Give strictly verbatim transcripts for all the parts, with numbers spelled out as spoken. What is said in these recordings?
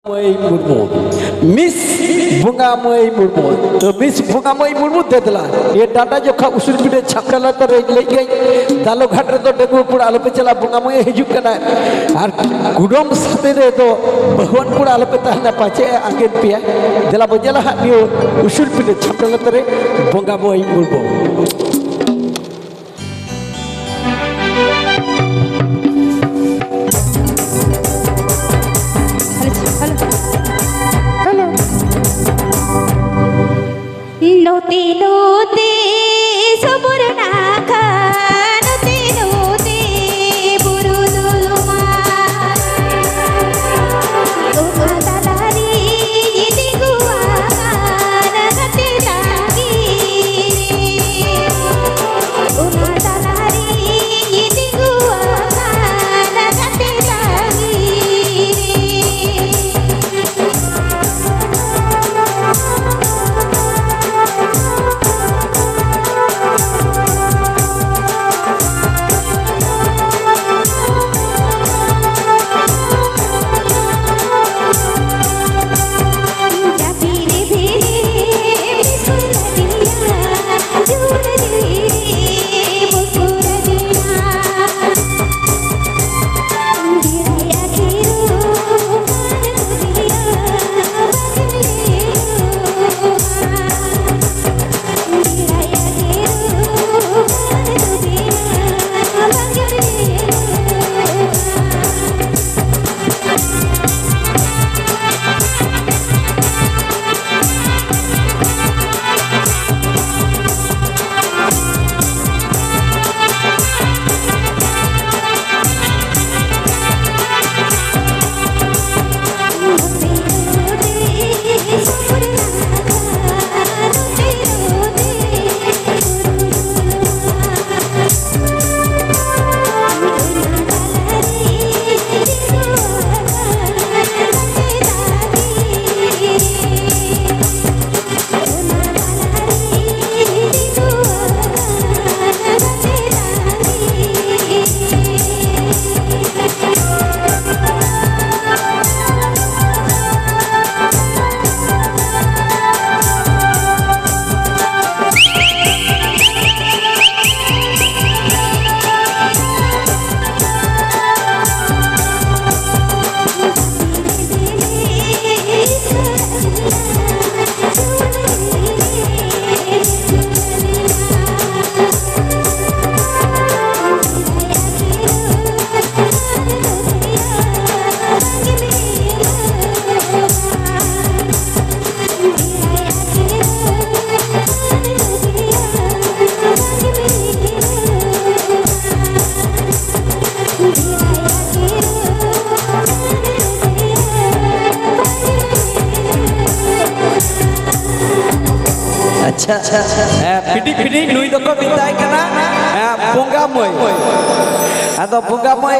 ᱢᱟᱹᱭ ᱢᱩᱨᱢᱩ, ᱢᱤᱥ ᱵᱚᱸᱜᱟ ᱢᱟᱹᱭ ᱢᱩᱨᱢᱩ᱾ ᱛᱚ, ᱢᱤᱥ ᱵᱚᱸᱜᱟ ᱢᱟᱹᱭ ᱢᱩᱨᱢᱩ, ᱫᱮ ᱫᱮᱞᱟ᱾ ᱱᱤᱭᱟᱹ ᱰᱟᱸᱰᱟ ᱡᱚᱠᱷᱟ ᱩᱥᱩᱞ ᱯᱤᱸᱰᱟᱹ ᱪᱷᱟᱯᱨᱟ ᱞᱟᱛᱟᱨ ᱨᱮ ᱞᱟᱹᱭ ᱜᱟᱹᱧ, ᱫᱟᱞᱚ ᱜᱷᱟᱴ ᱨᱮᱫᱚ ᱰᱟᱺᱜᱩᱣᱟᱹ ᱠᱚᱲᱟ ᱟᱞᱚᱯᱮ ᱪᱟᱞᱟᱜᱼᱟ, ᱵᱚᱸᱜᱟ ᱢᱟᱹᱭ ᱦᱤᱡᱩᱜ ᱠᱟᱱᱟᱭ᱾ ᱟᱨ ᱠᱩᱰᱟᱹᱢ ᱥᱟᱛᱮ ᱨᱮᱫᱚ ᱵᱟᱹᱦᱩᱣᱟᱱ ᱠᱚᱲᱟ ᱟᱞᱚᱯᱮ ᱛᱟᱦᱮᱱᱟ, ᱯᱟᱪᱮ ᱟᱸᱜᱮᱱ ᱯᱮᱭᱟ᱾ ᱫᱮᱞᱟ ᱵᱚ ᱧᱮᱞᱟ ᱦᱟᱸᱜ ᱱᱤᱭᱟᱹ ᱩᱥᱩᱞ ᱯᱤᱸᱰᱟᱹ ᱪᱷᱟᱯᱨᱟ ᱞᱟᱛᱟᱨ ᱨᱮ ᱵᱚᱸᱜᱟ ᱢᱟᱹᱭ ᱢᱩᱨᱢᱩ᱾ Hello, hello. ᱦᱮᱞᱳ᱾ ᱱᱚᱛᱮ ᱱᱚᱛᱮ ᱥᱚᱵᱚᱨ ᱱᱟᱠᱷᱟ, ᱱᱚᱛᱮ ᱱᱚᱛᱮ ᱵᱩᱨᱩ ᱫᱚᱞᱢᱟ᱾ ᱚᱠᱟ ᱛᱟᱞᱟᱨᱮ ᱛᱤᱸᱜᱩ ᱟᱠᱟᱱ ᱜᱟᱛᱮ ᱛᱟᱸᱜᱤ ᱨᱮ᱾ ᱦᱮᱸ, ᱯᱤᱰᱤ ᱯᱤᱰᱤ ᱱᱩᱭ ᱫᱚᱠᱚ ᱢᱮᱛᱟᱭ ᱠᱟᱱᱟ, ᱦᱮᱸ, ᱵᱚᱸᱜᱟ ᱢᱟᱹᱭ᱾ ᱟᱫᱚ ᱵᱚᱸᱜᱟ ᱢᱟᱹᱭ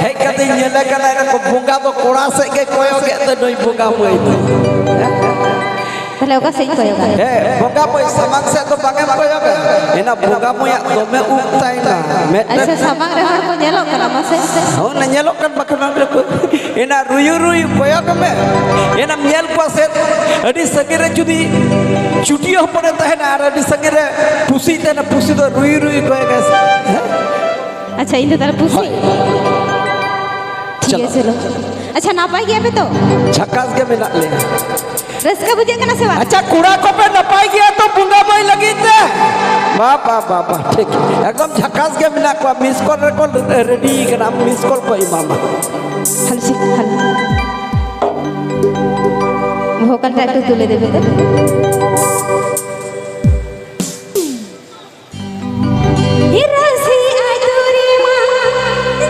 ᱦᱮᱡ ᱠᱟᱛᱮ ᱧᱮᱞᱮ ᱠᱟᱱᱟ, ᱮᱱᱟ ᱠᱚ ᱵᱚᱸᱜᱟ ᱫᱚ ᱠᱚᱲᱟ ᱥᱮᱫ ᱜᱮ ᱠᱚᱭᱚᱜᱮᱫ ᱛᱮ ᱱᱩᱭ ᱵᱚᱸᱜᱟ ᱢᱟᱹᱭ ᱫᱚ᱾ ᱛᱟᱦᱞᱮ ᱚᱠᱟ ᱥᱮᱫ ᱤᱧ ᱠᱚᱭᱚᱜᱟ? ᱦᱮᱸ, ᱵᱚᱸᱜᱟ ᱢᱟᱹᱭ ᱥᱟᱢᱟᱝ ᱥᱮᱫ ᱫᱚ ᱵᱟᱝ ᱮᱢ ᱠᱚᱭᱚᱜᱟ᱾ ᱮᱱᱟ ᱵᱚᱸᱜᱟ ᱢᱟᱹᱭᱟᱜ ᱫᱚᱢᱮ ᱩᱵ ᱛᱟᱭ ᱱᱟ, ᱢᱮᱫ ᱟᱪᱪᱷᱟ, ᱨᱮ ᱥᱟᱢᱟᱝ ᱨᱮ ᱦᱚᱲ ᱠᱚ ᱧᱮᱞᱚᱜ ᱠᱟᱱᱟ, ᱢᱟᱥᱮ᱾ ᱦᱚᱸ, ᱧᱮᱞᱚᱜ ᱠᱟᱱ ᱵᱟᱠᱷᱟᱱ ᱚᱸᱰᱮ ᱠᱚ᱾ ᱮᱱᱟ ᱨᱩᱭᱩ ᱨᱩᱭᱩ ᱠᱚᱭᱚᱜ ᱢᱮ, ᱮᱱᱟᱢ ᱧᱮᱞ ᱠᱚᱣᱟ ᱥᱮ ᱟᱹᱰᱤ ᱥᱟᱺᱜᱤᱧ ᱨᱮ ᱡᱩᱫᱤ ᱪᱩᱴᱤᱭᱟᱹ ᱦᱚᱯᱚᱱᱮ ᱛᱟᱦᱮᱱᱟ ᱟᱨ ᱟᱹᱰᱤ ᱥᱟᱺᱜᱤᱧ ᱨᱮ ᱯᱩᱥᱤ ᱛᱟᱦᱮᱱᱟ, ᱯᱩᱥᱤ ᱫᱚ ᱨᱩᱭᱩ ᱨᱩᱭᱩ ᱠᱚᱭᱚᱜᱟᱭ ᱥᱮ᱾ ᱦᱮᱸ? ᱟᱪᱪᱷᱟ, ᱤᱧ ᱫᱚ ᱛᱟᱦᱞᱮ ᱯᱩᱥᱤ? ᱦᱳᱭ᱾ ᱴᱷᱤᱠ ᱪᱚᱞᱚ᱾ ᱜᱮᱭᱟ, ᱪᱚᱞᱚ᱾ ᱟᱪᱪᱷᱟ, ᱱᱟᱯᱟᱭ ᱜᱮᱭᱟ ᱯᱮ ᱛᱚ? ᱡᱷᱟᱠᱟᱥ ᱜᱮ ᱢᱮᱱᱟᱜ ᱞᱮᱭᱟ᱾ ᱨᱟᱹᱥᱠᱟᱹ ᱵᱩᱡᱷᱟᱹᱜ ᱠᱟᱱᱟ ᱥᱮ ᱵᱟᱝ? ᱟᱪᱪᱷᱟ, ᱠᱚᱲᱟ ᱠᱚᱯᱮ ᱱᱟᱯᱟᱭ ᱜᱮᱭᱟ ᱛᱚ ᱵᱚᱸᱜᱟ ᱢᱟᱹᱭ ᱞᱟᱹᱜᱤᱫ ᱛᱮ? ᱵᱟ, ᱵᱟ, ᱵᱟ, ᱵᱟ, ᱴᱷᱤᱠ᱾ ᱮᱠᱫᱚᱢ ᱡᱷᱟᱠᱟᱥ ᱜᱮ ᱢᱮᱱᱟᱜ ᱠᱚᱣᱟ, ᱢᱤᱥ ᱠᱚᱞ ᱨᱮᱠᱚ ᱨᱮᱰᱤ ᱠᱟᱱᱟ, ᱢᱤᱥ ᱠᱚᱞ ᱠᱚ ᱮᱢᱟᱢᱟ᱾ Hello, check, hello. Vocal track ᱮᱠᱴᱩ ᱛᱩᱞᱟᱹ ᱫᱮᱵᱮ ᱛᱚ᱾ ᱨᱟᱥᱤ ᱟᱹᱛᱩ ᱨᱮᱢᱟ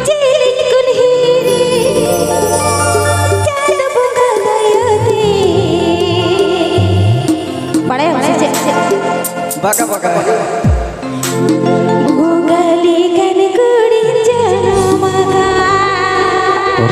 ᱡᱤᱞᱤᱧ ᱠᱩᱞᱦᱤ ᱨᱮ ᱪᱟᱸᱫ ᱵᱚᱸᱜᱟ ᱫᱟᱭᱟᱛᱮ᱾ ᱵᱟᱲᱟᱭᱟᱢ ᱥᱮ ᱪᱮᱫ? ᱵᱟᱠᱟ, ᱵᱟᱠᱟ, ᱵᱟᱠᱟ᱾ ᱵᱷᱩᱜᱟᱹᱞᱤ ᱠᱟᱱ ᱠᱩᱲᱤ ᱡᱟᱱᱟᱢ ᱟᱠᱟᱱ᱾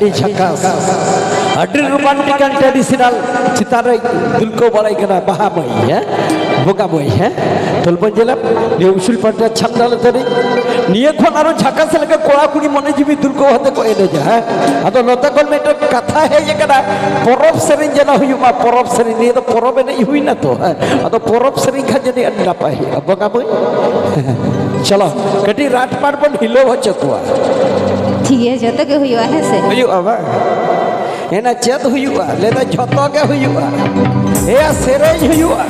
ᱟᱹᱰᱤ ᱡᱷᱟᱠᱟᱥ, ᱟᱹᱰᱤ romantic and traditional ᱪᱮᱛᱟᱱ ᱨᱮ ᱫᱩᱞᱠᱟᱹᱣ ᱵᱟᱲᱟᱭ ᱠᱟᱱᱟ ᱵᱟᱦᱟ ᱢᱟᱹᱭ, ᱦᱮᱸ, ᱵᱚᱸᱜᱟ ᱢᱟᱹᱭ, ᱦᱮᱸ᱾ ᱛᱚᱞᱵᱚᱱ ᱧᱮᱞᱟ, ᱱᱤᱭᱟᱹ ᱩᱥᱩᱞ ᱯᱟᱦᱴᱟ ᱪᱷᱟᱢᱰᱟ ᱞᱟᱛᱟᱨ ᱨᱮ, ᱱᱤᱭᱟᱹ ᱠᱷᱚᱱ ᱟᱨᱚ ᱡᱷᱟᱠᱟᱥ ᱞᱮᱠᱟ ᱠᱚᱲᱟ ᱠᱩᱲᱤ ᱢᱚᱱᱮ ᱡᱤᱣᱤ ᱫᱩᱞᱠᱟᱹᱣ ᱟᱛᱮ ᱠᱚ ᱮᱱᱮᱡᱟ, ᱦᱮᱸ᱾ ᱟᱫᱚ ᱱᱚᱛᱮ ᱠᱷᱚᱱ ᱢᱤᱫᱴᱮᱱ ᱠᱟᱛᱷᱟ ᱦᱮᱡ ᱟᱠᱟᱱᱟ, ᱯᱚᱨᱚᱵᱽ ᱥᱮᱨᱮᱧ ᱡᱮᱱᱚ ᱦᱩᱭᱩᱜ ᱢᱟ, ᱯᱚᱨᱚᱵᱽ ᱥᱮᱨᱮᱧ᱾ ᱱᱤᱭᱟᱹ ᱫᱚ ᱯᱚᱨᱚᱵᱽ ᱮᱱᱮᱡ ᱦᱩᱭᱱᱟ ᱛᱚ, ᱦᱮᱸ᱾ ᱟᱫᱚ ᱯᱚᱨᱚᱵᱽ ᱥᱮᱨᱮᱧ ᱠᱷᱟᱱ ᱡᱟᱹᱱᱤᱡ ᱟᱹᱰᱤ ᱱᱟᱯᱟᱭ ᱦᱩᱭᱩᱜᱼᱟ, ᱵᱚᱸᱜᱟ ᱢᱟᱹᱭ᱾ ᱪᱚᱞᱚ, ᱠᱟᱹᱴᱤᱡ ᱨᱟᱴ ᱯᱟᱴ ᱵᱚᱱ ᱦᱤᱞᱟᱹᱣ ᱦᱚᱪᱚ ᱠᱚᱣᱟ᱾ ᱴᱷᱤᱠ ᱜᱮᱭᱟ, ᱡᱚᱛᱚ ᱜᱮ ᱦᱩᱭᱩᱜᱼᱟ, ᱦᱮᱸ ᱥᱮ? ᱦᱩᱭᱩᱜᱼᱟ ᱵᱟᱝ? ᱮᱱᱟ ᱪᱮᱫ ᱦᱩᱭᱩᱜᱼᱟ? ᱞᱟᱹᱭᱫᱟ ᱡᱷᱚᱛᱚ ᱜᱮ ᱦᱩᱭᱩᱜᱼᱟ᱾ ᱮᱭᱟ, ᱥᱮᱨᱮᱧ ᱦᱩᱭᱩᱜᱼᱟ᱾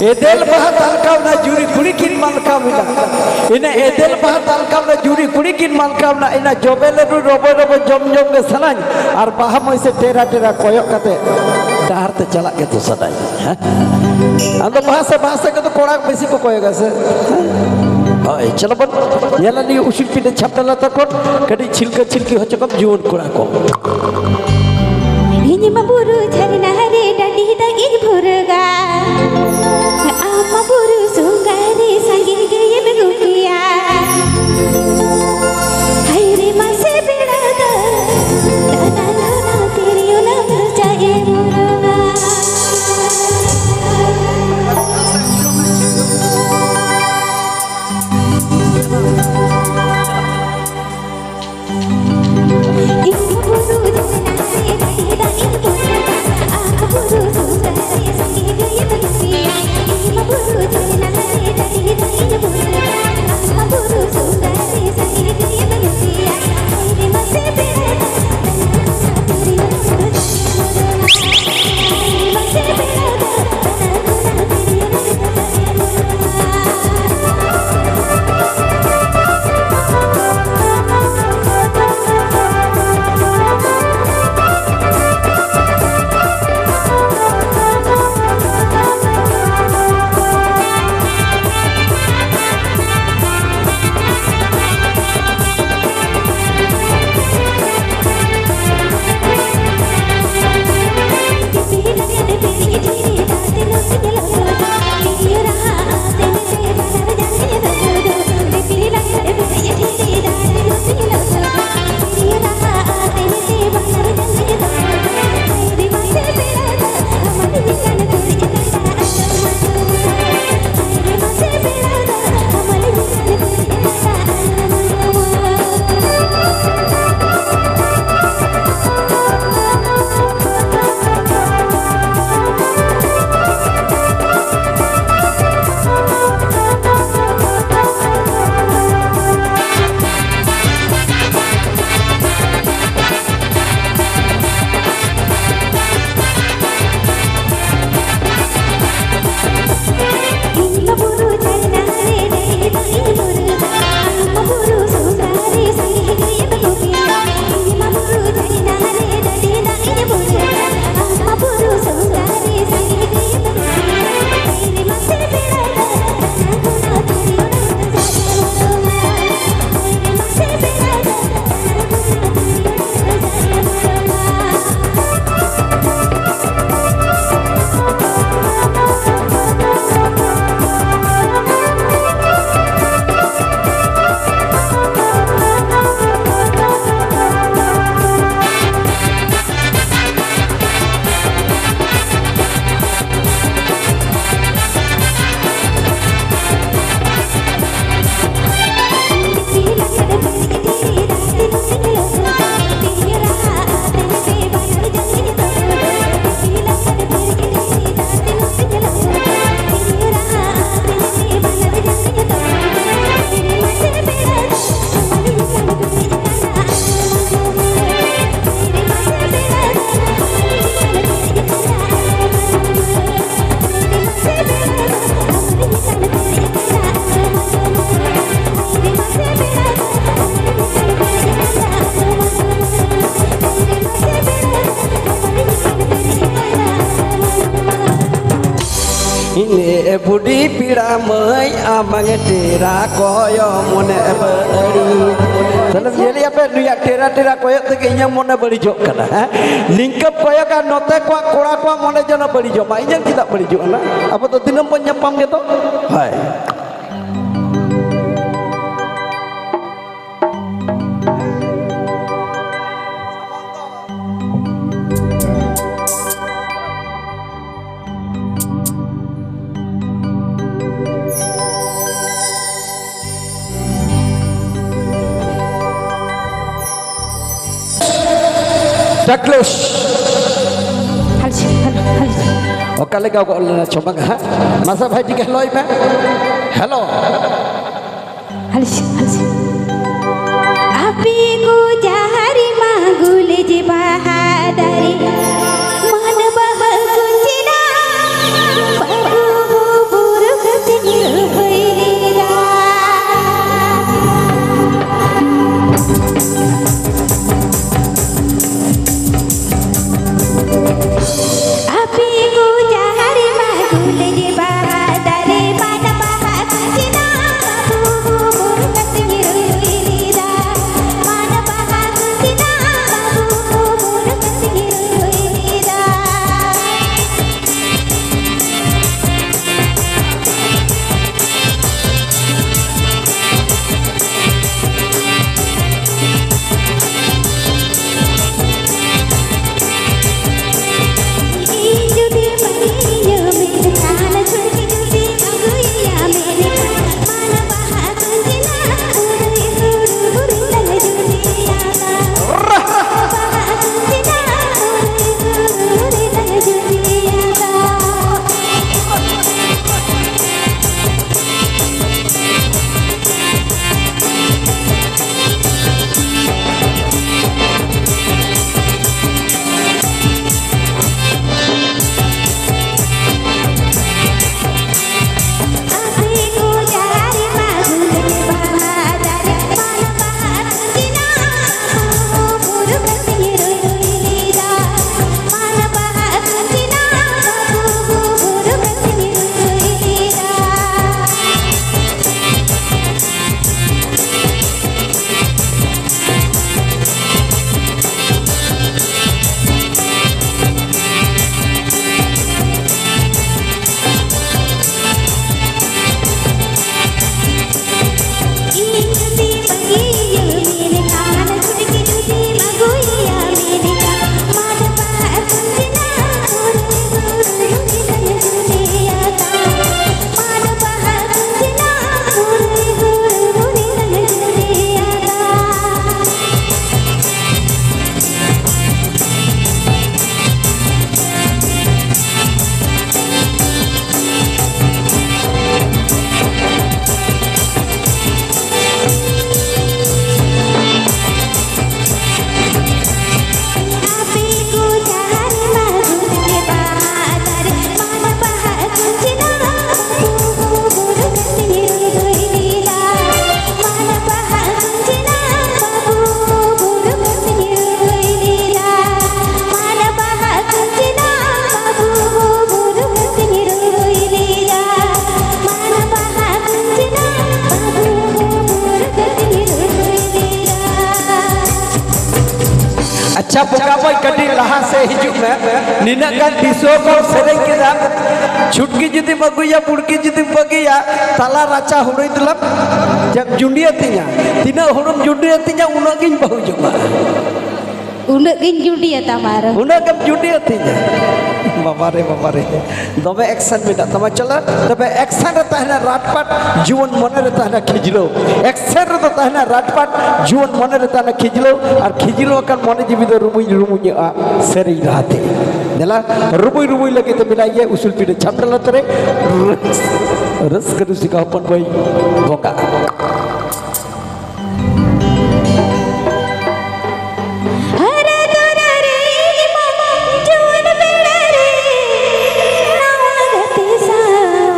ᱮᱫᱮᱞ ᱵᱟᱦᱟ ᱛᱟᱞᱠᱟᱣᱱᱟ, ᱡᱩᱨᱤ ᱠᱩᱲᱤ ᱠᱤᱱ ᱢᱟᱞᱠᱟᱣ ᱮᱱᱟ᱾ ᱤᱱᱟᱹ ᱮᱫᱮᱞ ᱵᱟᱦᱟ ᱛᱟᱞᱠᱟᱣᱱᱟ, ᱡᱩᱨᱤ ᱠᱩᱲᱤ ᱠᱤᱱ ᱢᱟᱞᱠᱟᱣᱱᱟ᱾ ᱤᱱᱟᱹ ᱡᱚᱵᱮ ᱞᱟᱹᱰᱩ ᱨᱚᱵᱚᱭ ᱨᱚᱵᱚᱭ ᱡᱚᱢ ᱡᱚᱢ ᱜᱮ ᱥᱟᱱᱟᱧ, ᱟᱨ ᱵᱟᱦᱟ ᱢᱟᱹᱭ ᱥᱮ ᱴᱮᱨᱟ ᱴᱮᱨᱟ ᱠᱚᱭᱚᱜ ᱠᱟᱛᱮ ᱰᱟᱦᱟᱨ ᱛᱮ ᱪᱟᱞᱟᱜ ᱜᱮ ᱛᱚ ᱥᱟᱱᱟᱧ᱾ ᱦᱮᱸ? ᱟᱫᱚ ᱵᱟᱦᱟ ᱥᱮ, ᱵᱟᱦᱟ ᱥᱮ ᱠᱚᱫᱚ ᱠᱚᱲᱟ ᱵᱮᱥᱤ ᱠᱚ ᱠᱚᱭᱚᱜᱟ ᱥᱮ? ᱦᱮᱸ? ᱦᱳᱭ, ᱪᱚᱞᱚ ᱵᱚᱱ ᱧᱮᱞᱟ ᱱᱤᱭᱟᱹ ᱩᱥᱩᱞ ᱯᱤᱸᱰᱟᱹ ᱪᱷᱟᱯᱱᱟ ᱞᱟᱛᱟᱨ ᱠᱷᱚᱱ ᱠᱟᱹᱴᱤᱡ ᱪᱷᱤᱞᱠᱟᱹ ᱪᱷᱤᱞᱠᱤ ᱦᱚᱪᱚ ᱠᱚᱢ ᱡᱩᱣᱟᱹᱱ ᱠᱚᱲᱟ ᱠᱚ᱾ ᱤᱧ ᱢᱟ ᱵᱩᱨᱩ ᱡᱷᱟᱨᱱᱟ ᱨᱮ ᱰᱟᱹᱰᱤ ᱫᱟᱜ ᱤᱧ ᱵᱷᱩᱨᱟᱹᱜᱟ᱾ ᱟᱢ ᱢᱟ ᱵᱩᱨᱩ ᱥᱚᱸᱜᱷᱟ ᱨᱮ ᱥᱟᱸᱜᱮ ᱜᱟᱹᱭᱮᱢ ᱜᱩᱯᱤᱭᱟ᱾ ᱦᱟᱭ ᱨᱮ ᱢᱟᱥᱮ ᱵᱮᱲᱟ ᱫᱚ, ᱫᱟᱱᱟ ᱫᱟᱱᱟ ᱛᱤᱨᱭᱳ ᱞᱟᱝ ᱪᱟᱜ ᱮ ᱵᱩᱨᱩᱜᱟ᱾ ᱮ ᱵᱩᱰᱷᱤ ᱯᱮᱲᱟ ᱢᱟᱹᱭ, ᱟᱢᱟᱝ ᱴᱮᱨᱟ ᱠᱚᱭᱚᱜ ᱢᱚᱱᱮ ᱵᱟᱹᱲᱤᱡ᱾ ᱛᱟᱦᱞᱮ ᱧᱮᱞᱮᱜᱼᱟ ᱯᱮ, ᱱᱩᱭᱟᱜ ᱴᱮᱨᱟ ᱴᱮᱨᱟ ᱠᱚᱭᱚᱜ ᱛᱮᱜᱮ ᱤᱧᱟᱹᱜ ᱢᱚᱱᱮ ᱵᱟᱹᱲᱤᱡᱚᱜ ᱠᱟᱱᱟ, ᱦᱮᱸ? ᱱᱤᱝᱠᱟᱹᱢ ᱠᱚᱭᱚᱜᱟ ᱱᱚᱛᱮ ᱠᱚᱣᱟᱜ, ᱠᱚᱲᱟ ᱠᱚᱣᱟᱜ ᱢᱚᱱᱮ ᱡᱮᱱᱚ ᱵᱟᱹᱲᱤᱡᱚᱜ ᱢᱟ, ᱤᱧᱟᱹᱜ ᱪᱮᱫᱟᱜ ᱵᱟᱹᱲᱤᱡᱚᱜᱼᱟ ᱱᱟ? ᱟᱵᱚ ᱫᱚ ᱫᱤᱱᱟᱹᱢ ᱵᱚᱱ ᱧᱟᱯᱟᱢ ᱜᱮᱫᱚ᱾ ᱦᱳᱭ᱾ ᱴᱟᱠᱞᱩᱥ᱾ ᱦᱟᱞᱥᱤ, ᱦᱟᱞ-, ᱦᱟᱞᱥᱤ᱾ ᱚᱠᱟ ᱞᱮᱠᱟ ᱜᱚᱜ ᱞᱮᱱᱟ ᱪᱚ ᱵᱟᱝ ᱦᱟᱸᱜ? ᱢᱟᱥᱟ ᱵᱷᱟᱭ ᱴᱷᱤᱠ hello ᱟᱭ ᱢᱮ᱾ Hello᱾ ᱦᱟᱞᱥᱤ, ᱦᱟᱞᱥᱤ᱾ ᱟᱯᱮ ᱠᱚ ᱡᱟᱦᱟᱸ ᱨᱮ ᱢᱟ ᱜᱩᱞᱟᱹᱡ ᱵᱟᱦᱟ ᱫᱟᱨᱮ, ᱢᱟᱱ ᱵᱟᱦᱟ ᱠᱚ ᱪᱮᱫᱟᱜ ᱵᱟᱹᱵᱩ ᱵᱩᱨᱩ ᱠᱟᱛᱮ ᱨᱚᱦᱚᱭ ᱞᱮᱫᱟ? ᱟᱯᱮ ᱠᱚ ᱡᱟᱦᱟᱸ ᱨᱮ ᱢᱟ ᱜᱩᱞᱟᱹᱡ ᱵᱟᱦᱟ ᱫᱟᱨᱮ, ᱢᱟᱱ ᱵᱟᱦᱟ ᱠᱚ ᱪᱮᱫᱟᱜ ᱵᱟᱹᱵᱩ ᱵᱩᱨᱩ ᱠᱟᱛᱮ ᱨᱚᱦᱚᱭ ᱪᱟᱠᱟ ᱵᱟᱹᱭ ᱠᱟᱹᱴᱤᱡ ᱞᱟᱦᱟ ᱥᱮᱫ ᱦᱤᱡᱩᱜ ᱢᱮ᱾ ᱱᱤᱱᱟᱹᱜ ᱜᱟᱱ ᱫᱤᱥᱩᱣᱟᱹ ᱠᱚ ᱥᱮᱨᱮᱧ ᱠᱮᱫᱟ᱾ ᱪᱷᱩᱴᱠᱤ ᱡᱩᱫᱤᱢ ᱟᱹᱜᱩᱭᱟ, ᱵᱩᱲᱠᱤ ᱡᱩᱫᱤᱢ ᱵᱟᱹᱜᱤᱭᱟ, ᱛᱟᱞᱟ ᱨᱟᱪᱟ ᱦᱩᱲᱩᱭ ᱫᱩᱞᱟᱢ ᱡᱟᱢ ᱡᱩᱸᱰᱤ ᱟᱹᱛᱤᱧᱟ᱾ ᱛᱤᱱᱟᱹᱜ ᱦᱩᱲᱩᱢ ᱡᱩᱸᱰᱤ ᱟᱹᱛᱤᱧᱟ, ᱩᱱᱟᱹᱜ ᱜᱤᱧ ᱵᱟᱹᱦᱩ ᱡᱚᱝᱟ᱾ ᱩᱱᱟᱹᱜ ᱜᱤᱧ ᱡᱩᱸᱰᱤ ᱟᱛᱟᱢᱟ ᱟᱨᱚ᱾ ᱩᱱᱟᱹᱜ ᱜᱮᱢ ᱡᱩᱸᱰᱤ ᱟᱹᱛᱤᱧᱟ᱾ ᱵᱟᱵᱟᱨᱮ, ᱵᱟᱵᱟᱨᱮ, ᱫᱚᱢᱮ ᱮᱠᱥᱮᱱ ᱢᱮᱱᱟᱜ ᱛᱟᱢᱟ᱾ ᱪᱚᱞᱚ, ᱛᱚᱵᱮ ᱮᱠᱥᱮᱱ ᱨᱮ ᱛᱟᱦᱮᱱᱟ ᱨᱟᱴᱯᱟᱴ, ᱡᱩᱣᱟᱹᱱ ᱢᱚᱱᱮ ᱨᱮ ᱛᱟᱦᱮᱱᱟ ᱠᱷᱤᱡᱞᱟᱹᱣ᱾ ᱮᱠᱥᱮᱱ ᱨᱮᱫᱚ ᱛᱟᱦᱮᱱᱟ ᱨᱟᱴᱯᱟᱴ, ᱡᱩᱣᱟᱹᱱ ᱢᱚᱱᱮ ᱨᱮ ᱛᱟᱦᱮᱱᱟ ᱠᱷᱤᱡᱞᱟᱹᱣ, ᱟᱨ ᱠᱷᱤᱡᱞᱟᱹᱣ ᱟᱠᱟᱱ ᱢᱚᱱᱮ ᱡᱤᱣᱤ ᱫᱚ ᱨᱩᱢᱩᱧ ᱨᱩᱢᱩᱧᱚᱜᱼᱟ ᱥᱮᱨᱮᱧ ᱨᱟᱦᱟᱛᱮ᱾ ᱫᱮᱞᱟ, ᱨᱩᱢᱩᱭ ᱨᱩᱢᱩᱭ ᱞᱟᱹᱜᱤᱫ ᱛᱮ ᱢᱮᱱᱟᱭ ᱜᱮᱭᱟ ᱩᱥᱩᱞ ᱯᱤᱸᱰᱟᱹ ᱪᱷᱟᱢᱰᱟ ᱞᱟᱛᱟᱨ ᱨᱮ᱾ ᱨᱟᱹᱥ-, ᱨᱟᱹᱥᱠᱟᱹ ᱨᱩᱥᱤᱠᱟ ᱦᱚᱯᱚᱱ ᱵᱟᱹᱭ ᱵᱚᱸᱜᱟ᱾ ᱦᱟᱨᱟ ᱛᱚᱨᱟ ᱨᱮ ᱤᱧ ᱢᱟ ᱡᱩᱣᱟᱹᱱ ᱵᱮᱲᱟ ᱨᱮ ᱱᱟᱣᱟ ᱜᱟᱛᱮ ᱥᱟᱶ,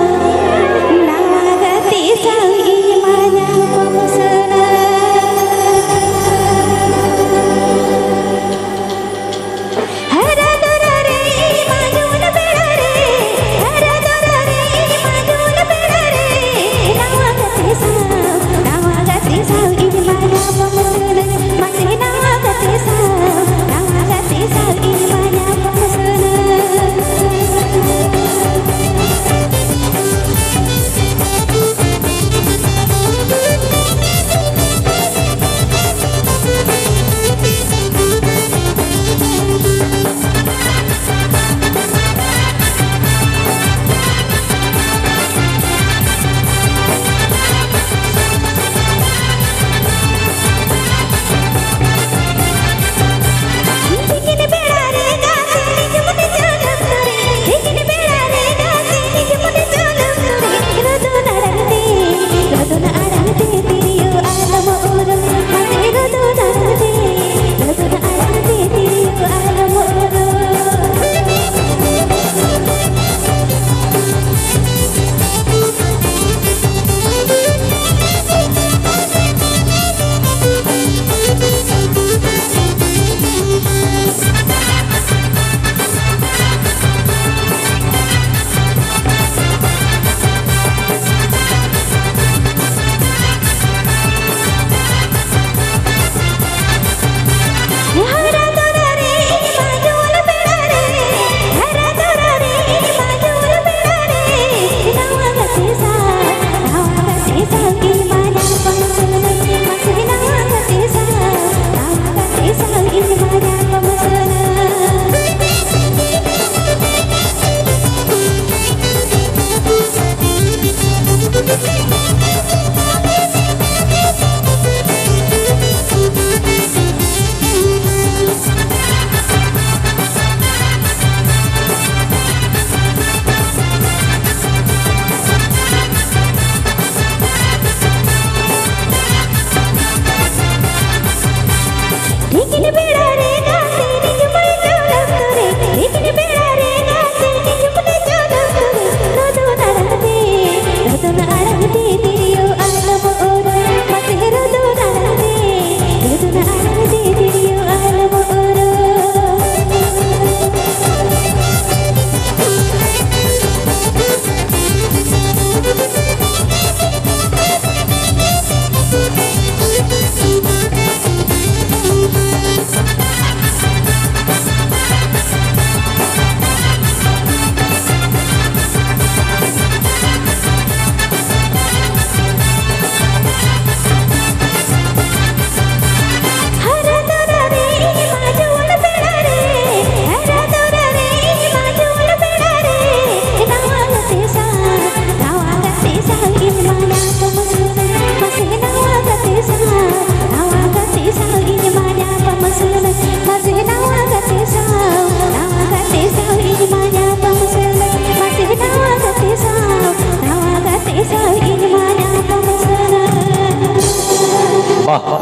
ᱱᱟᱣᱟ ᱜᱟᱛᱮ ᱥᱟᱶ ᱤᱧ ᱢᱟ ᱧᱟᱯᱟᱢ ᱥᱟᱱᱟ᱾ ᱦᱟᱨᱟ ᱛᱚᱨᱟ ᱨᱮ ᱤᱧ ᱢᱟ ᱡᱩᱣᱟᱹᱱ ᱵᱮᱲᱟ ᱨᱮ, ᱦᱟᱨᱟ ᱛᱚᱨᱟ ᱨᱮ ᱤᱧ ᱢᱟ ᱡᱩᱣᱟᱹᱱ ᱵᱮᱲᱟ ᱨᱮ ᱱᱟᱣᱟ ᱜᱟᱛᱮ ᱥᱟᱶ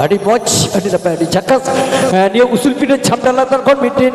ᱟᱹᱰᱤ ᱢᱚᱡᱽ, ᱟᱹᱰᱤ ᱱᱟᱯᱟᱭ, ᱟᱹᱰᱤ ᱡᱷᱟᱠᱟᱥ᱾ ᱦᱮᱸ, ᱱᱤᱭᱟᱹ ᱩᱥᱩᱞ ᱯᱤᱸᱰᱟᱹ ᱪᱷᱟᱢᱰᱟ ᱞᱟᱛᱟᱨ ᱠᱷᱚᱱ ᱢᱤᱫᱴᱮᱱ